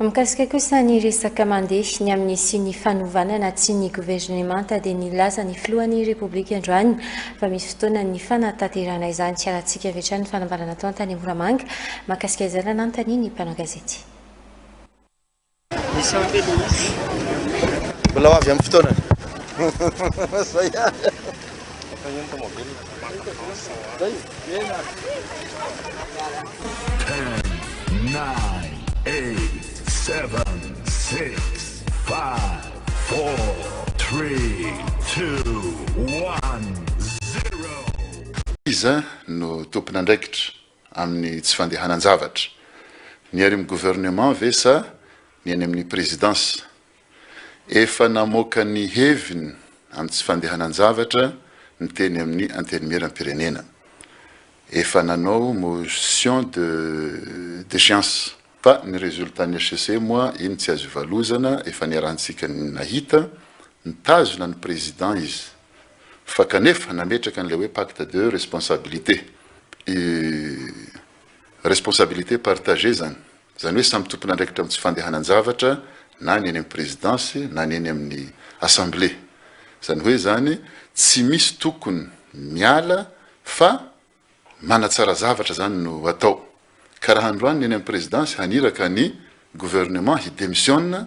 Mikasika kosa ny resaka mandeha ny amin'ny hisian'ny fanovana na tsia ny governemanta dia nilaza ny filohan'ny Repoblika androany fa misy fotoana ny fanatanterahana izany. Tsy arahantsika avy hatrany ny fanambarana tao Antanimora-Manga mahakasika izany raha nanontanian'ny mpanao gazety. Mbola ho avy amin'ny fotoanany. Zay ihany. Zay. Ten, nine, eight, seven, six, five, four, three, two, one, zero. Iza no tompon'andraikitra amin'ny tsy fandehanan-javatra? Ny ary amin'ny gouvernement ve sa ny any amin'ny présidence? Efa namoaka ny heviny amin'ny tsy fandehanan-javatra ny teny amin'ny Antenimierampirenena. Efa nanao motion de déchéance. Fa ny résultat ny HCC moa iny tsy azo ivalozana, efa niarahantsika nahita, nitazona ny président izy. Fa kanefa nametraka an'ilay hoe pacte de responsabilité. Responsabilité partagée zany. Izany hoe samy tompon'andraikitra amin'ny tsy fandehanan-javatra na ny eny amin'ny présidence na ny eny amin'ny assemblée. Izany hoe izany tsy misy tokony miala fa manatsara zavatra izany no atao. Ka raha androany ny eny amin'ny présidence haniraka ny gouvernement hi-demissionne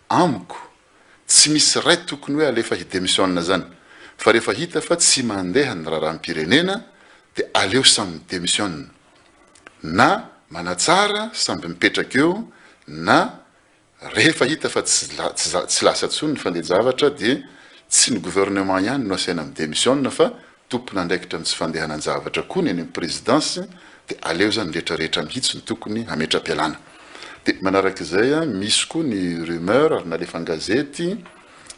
amiko tsy misy ray tokony hoe alefa hi-demissionne zany fa rehefa hita fa tsy mandeha ny raharaham-pirenena de aleo samy mi-demissionne na manatsara samby mipetraka eo na rehefa hita fa tsy tsy lasa tsony ny fandeha-javatra de tsy ny gouvernement ihany no asaina mi-demissionne fa tompon'andraikitra amin'ny tsy fandehanan-javatra koa ny any amin'ny présidence dia aleo zany ny retraretra mihitsy no tokony hametra-pialana. Dia manaraka izay misy koa ny rumeur ary nalefa an-gazety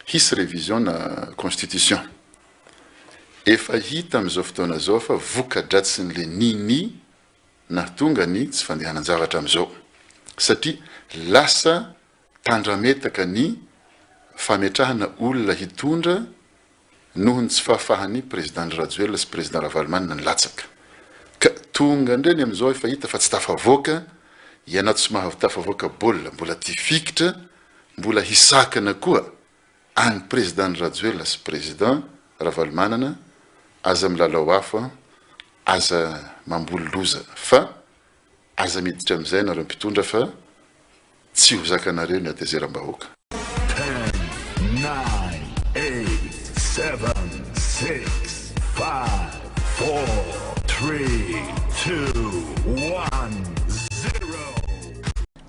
hisy révision na constitution. Efa hita amin'izao fotoana izao fa voka-dratsin'le nini nahatonga ny tsy fandehanan-javatra amin'izao satria lasa tandrametaka ny fametrahana olona hitondra noho ny tsy fahafahan'ny Président Andry Rajoelina sy Président Ravalomanana nilatsaka. Ka tonga indray ny amin'izao efa hita fa tsy tafavoaka, ianao tsy mahatafavoaka baolina, mbola tia fikitra, mbola hisakana koa an'i Président Andry Rajoelina sy Président Ravalomanana, aza milalao afo an, aza mamboly loza fa aza miditra amin'izay nareo mpitondra fa Tsy ho zakanareo ny hatezeram-bahoaka. Ten, nine, eight, seven, six, five, four, three, two, one, zero.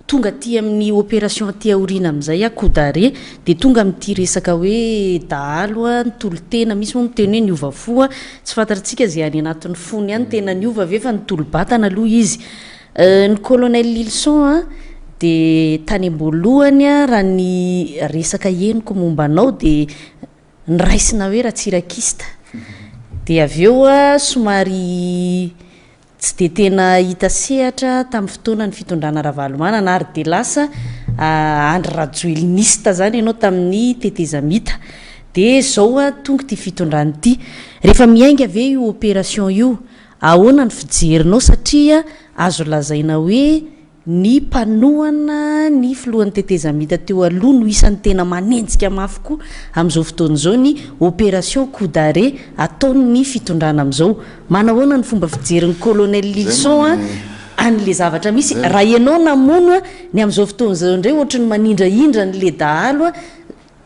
Tonga aty amin'ny opération aty aoriana amin'izay aho coup d'arrêt dia tonga amin'ity resaka hoe dahalo nitolo-tena, misy moa miteny hoe niova fo, tsy fantatr'tsika izay any anatin'ny fony any tena niova ve fa nitolo-batana aloha izy. Ny colonel Lilison a, dia tany am-boalohany raha ny resaka henoko momba anao dia noraisina hoe ratsirakista. Dia avy eo somary tsy dia tena hita sehatra tamin'ny fotoanan'ny fitondrana Ravalomanana ary dia lasa Andry Rajoelinista izany ianao tamin'ny tetezamita. Dia izao tonga ity fitondrana ity. Rehefa miainga ve io opération io Ahoana ny fijerinao satria azo lazaina hoe ny mpanohana ny filohan'ny tetezamita teo aloha no isan'ny tena manenjika mafy koa amin'izao fotoana izao ny opération coup d'arrêt ataon'ny fitondrana amin'izao. Manahoana ny fomba fijerin'ny colonel Lilison an'le zavatra misy? Raha ianao namono ny amin'izao fotoana izao indray ohatry ny manindrahindra an'le dahalo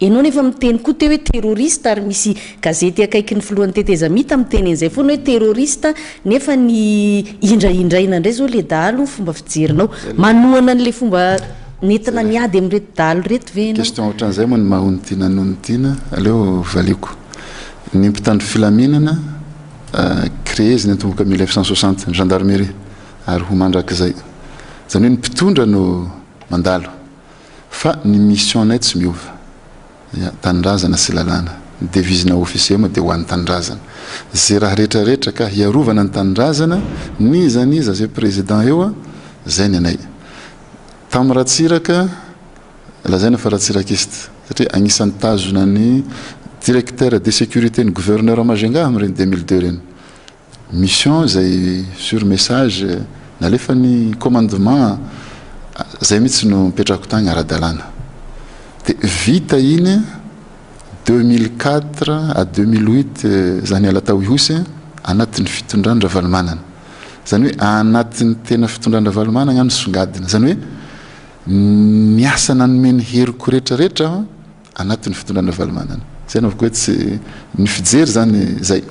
Enao nefa miteny koa teo hoe terroriste ary misy gazety akaiky ny filohan'ny tetezamita miteny an'izay foana hoe terroriste nefa ny indraindraina indray zao le dahalo ny fomba fijerinao. Manohana an'le fomba nentina niady amin'ireto dahalo ireto ve enao? Question ohatran'izay moa ny maha onitiana ny onitiana, aleo valiako. Ny mpitandro filaminana créé izy niantomboka 1960, ny gendarmerie, ary ho mandrakizay. Izany hoe ny mpitondra no mandalo. Fa ny mission nay tsy miova. Ya, tanindrazana sy lalàna. Ny devise-na officier moa dia ho an'ny tanindrazana. Ze raha rehetra rehetra ka hiarovana ny tanindrazana, n'iza n'iza ze président eo a, zay ny anay. Tam Ratsiraka, lazaina fa ratsirakiste, satria agnisan'ny tazona ny directeur de sécurité ny gouverneur Majunga amin'ireny 2002 ireny. Mission izay sur message nalefan'ny commandement. Zay mihitsy no nipetrahako tagny ara-dalàna. De vita iny 2004 à 2008 za niala tao Ihosy anatin'ny fitondran-dRavalomanana. Zany hoe anatin'ny tena fitondran-dRavalomanana aho nisongadina. Zany hoe niasa nanome ny heriko retraretra aho anatin'ny fitondran-dRavalomanana. Zay anaovako hoe tsy ny fijery zany zay.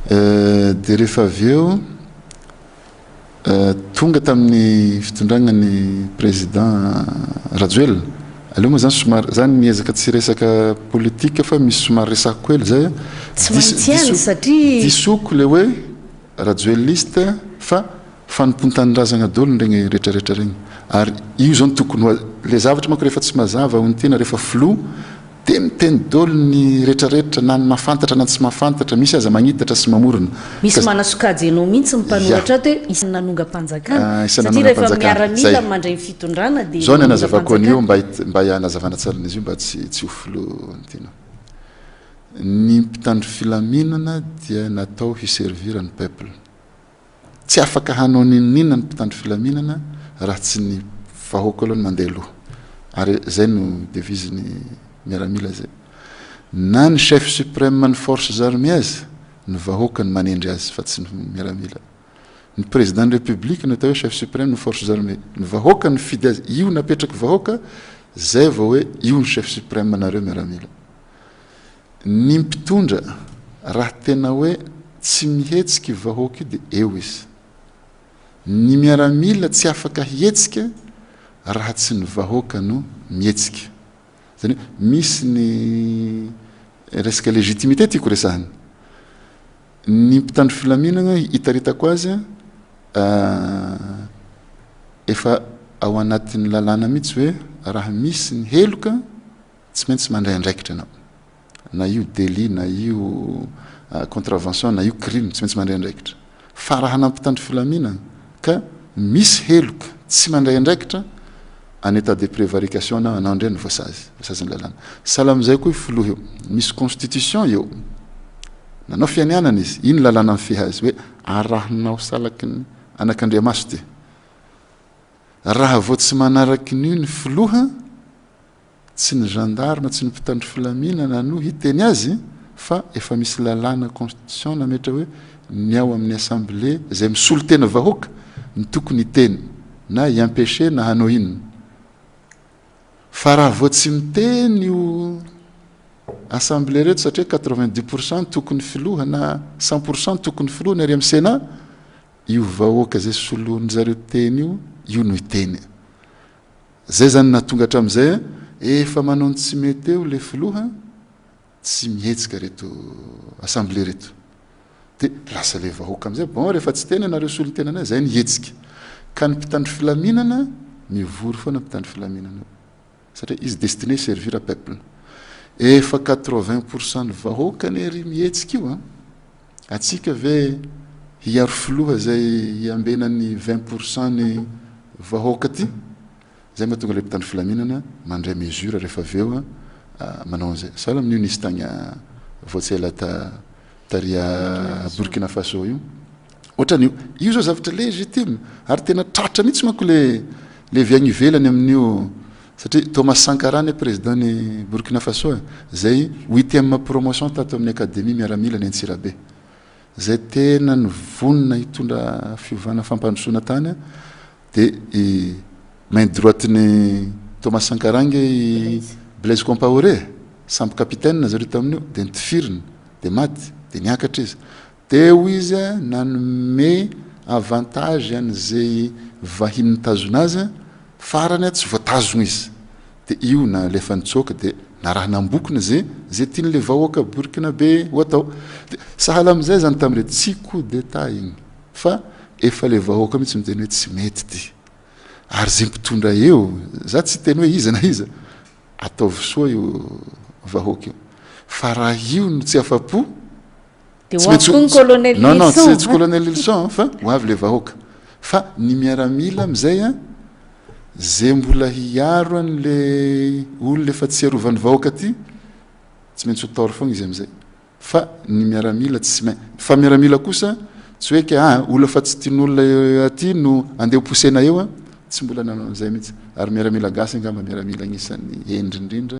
De rehefa avy eo Tonga tamin'ny fitondragna ny président Rajoelina, aleo moa zany somary, za miezaka tsy hiresaka politique fa misy somary resahiko hely zay, Tsy maintsy ihany satria. Disoko le hoe Rajoeliste fa fanompoan-tanindrazagna daholo regny retraretra regny, ary io zao no tokony ho, le zavatra manko rehefa tsy mazava ho ny tena rehefa flou, Dia miteny daholo ny retraretra na ny mahafantatra na ny tsy mahafantatra, misy aza magnitatra sy mamorona. Misy manasokajy anao mihitsy ny mpanoratra ato hoe isan'ny nanongam-panjakana, satria rehefa miaramila mandray ny fitondrana dia Zao ny hanazavako an'io mba mba hanazavana tsara an'izy io mba tsy tsy ho flou ny tianao. Ny mpitandro filaminana dia natao hi-servir ny peuple. Tsy afaka hanao n'inon'inona ny mpitandro filaminana raha tsy ny vahoaka aloha no mandeha aloha. Ary izay no devise ny miaramila izay. Na ny chef supreme ny forces armées aza, ny vahoaka no manendry azy fa tsy ny miaramila. Ny président ny république no atao hoe chef supreme ny forces armées. Ny vahoaka no nifidy azy. Io napetraky vahoaka, zay vao hoe io ny chef supreme nareo miaramila. Ny mpitondra raha tena hoe tsy mihetsika io vahoaka io dia eo izy. Ny miaramila tsy afaka hihetsika raha tsy ny vahoaka no mihetsika. Izany hoe misy ny resaka légitimité tiako resahina. Ny mpitandro filaminana hitaritako azy efa ao anatin'ny lalàna mihitsy hoe raha misy ny heloka Tsy maintsy mandray andraikitra ianao. Na io délit na io contravention na io crime, tsy maintsy mandray andraikitra. Fa raha nampitandro filaminana ka misy heloka tsy mandray andraikitra, en état de prévarication anao, anao indray no voasazy, voasazin'ny lalàna. Sahala amin'izay koa io filoha io, misy constitution eo, nanao fianianana izy, iny lalàna mifehy azy hoe arahinao salaky ny anakandriamaso ity. Raha vao tsy manaraky an'io ny filoha, Tsy ny gendarme, tsy ny mpitandro filaminana no hiteny azy fa efa misy lalàna constitution nametra hoe ny ao amin'ny assemblée izay misolo tena vahoaka no tokony hiteny na hi-empecher na hanao inona. Fa raha vao tsy miteny io assemblée reto satria 90 pour cent tokony filoha na 100 pour cent tokony filoha ny ary amin'ny sénat, io vahoaka izay soloin-jareo teny io, io no hiteny. Zay zany nahatonga hatramin'izay efa manao ny tsy mety eo le filoha tsy mihetsika reto assemblée reto. De lasa le vahoaka amizay bon rehefa tsy teny ianareo solontenanay zay ny hetsika. Ka ny mpitandro filaminana mivory foana mpitandro filaminana io satria izy destiné servir peuple. Efa 80 pour cent ny vahoaka anie ry mihetsika io an. Atsika ve hiaro filoha zay hiambena ny 20 pour cent ny vahoaka ty? Zay mahatonga le mpitandro filaminana mandray mesure rehefa avy eo manao an'izay. Sahala amin'io nisy tagny vao tsy ela ta tary Burkina Faso io. Ohatran'io. Io zao zavatra légitime ary tena tratra mihitsy manko le le avy agny ivelany amin'io satria Thomas Sankara anie président ny Burkina Faso e, zay huitième promotion tato amin'ny académie miaramila any Antsirabe. Zay tena nivonona hitondra fiovana fampandrosoana tany de i main droite ny Thomas Sankara ange i Blaise Compaoré e, samby capitaine zareo tamin'io de nitifirina de maty de niakatra izy. Teo izy nanome avantage an'izay vahiny nitazona azy, farany tsy voatazona izy. De io nalefa nitsoaka de narahina ambokony ze ze tian'le vahoaka burkinabe ho atao. De sahala amin'izay zany tamin'ireo, tsy coup d'etat igny fa efa le vahoaka mihitsy miteny hoe tsy mety ty. Ary ze mpitondra eo, za tsy hiteny hoe iza na iza, ataovy soa io vahoaka io. Fa raha io no tsy afa-po, Dia ho avy koa ny colonel Non, non, tsy, tsy colonel Lilson fa ho avy le vahoaka. Fa ny miaramila amizay an, ze mbola hiaro an'le olona efa tsy arovan'ny vahoaka ty, tsy maintsy ho tort foagna izy amizay. Fa ny miaramila tsy main, fa miaramila kosa tsy hoe ke ah olona fa tsy tian'olona aty no andeha ho poussena eo an. tsy mbola nanao an'izay mihitsy. Ary miaramila gasy angamba miaramila agnisan'ny hendry indrindra.